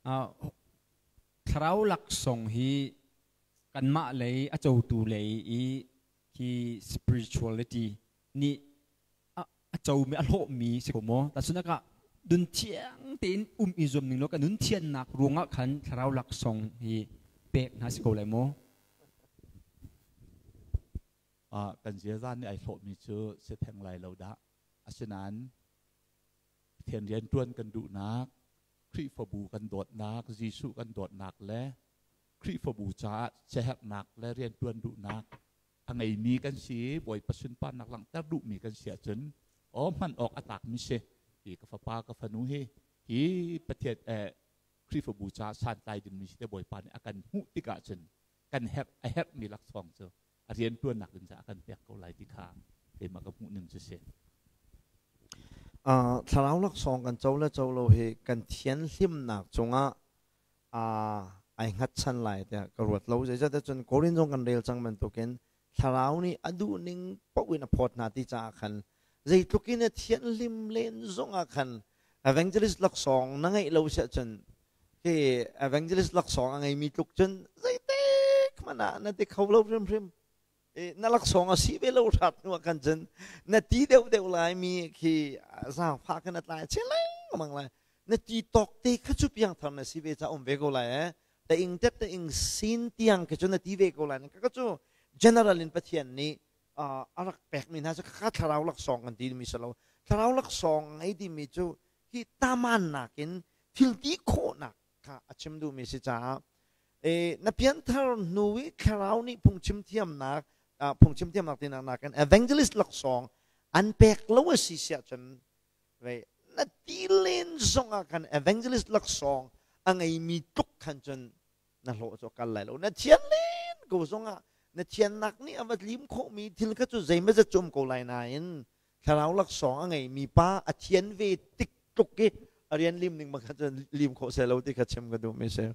Thlarau laksawng hi kanmah lei a cotu lei i hi spirituality nih a comi a hlawhmi si ko maw? Tahchunhnak ah nun thiang tein um i zuam ning law kan nun thiannak ruangah khan thlarau laksawng hi pek hna si ko lai maw? Kan ziaza nih ai hlawhmi cu si theng lai lo dah. Asinain Pathian rianṭuan kan duhnak, Khrihfabu kan dawtnak, Jesuh kan dawtnak le Khrihfabu caah siaherhnak le rianṭuan duhnak a ngeimi kan si i Bawipa sunparnak langhter duhmi kan si ahcun aw hman awk a tlakmi si. Hi ka fapa ka fanu hi hi Pathian Khrihfabu caah santlai dingmi si te Bawipa nih a kan hmuh tikah cun kan herh a herhmi laksawng cu a rianṭuannak ding caah a kan pek ko lai ti kha keimah ka hmuh ning cu si. Thlarau laksawng kan co le co lo hi kan thianhlimnak cungah ai hngatchan lai tiah ka ruat lo. Zeicahtiah cun Korin zong kan rel cang bantukin thlarau nih a duhning paoh in a phawt hna ti caah khan zeitluk in a thianhlim len zongah khan evangelist laksawng na ngeih lo siah cun khi evangelist laksawng a ngeimi tluk cun zeitik hmanh ah na ti kho lo hrimhrim. Na laksawng a si ve lo hrat hnu ah khan cun na ti deuh deuh lai mi khi zaangfah khan a tlai chin lengmang lai. Na ti tawk te kha cu piangthar na si ve ca um ve ko lai eh. Ta ing tet ta ing sin tiang khi cu na ti ve ko lai. Ka cu general in Pathian nih a rak pekmi hna cu kha thlarau laksawng kan ti mi si lo. Thlarau laksawng ngei timi cu hi taman nakin thil ti khawhnak kha a chim duhmi si caah na pianthar hnu i thlarau nih phungchim thiamnak phungchim thiamnak tinak nakin evangelist laksawng an pek lo a si siah cun na ti len zongah khan evangelist laksawng a ngeimi tluk khan cun na hlawh cu kal lai lo. Na thian len ko zongah na thiannak nih a va lim khawhmi thil kha cu zeimazat cu um ko lai nain thlarau laksawng a ngeimi pa a thian ve tik tluk i a rian lim ning bang kha cun lim khawh seh lo ti kha chim ka duhmi si.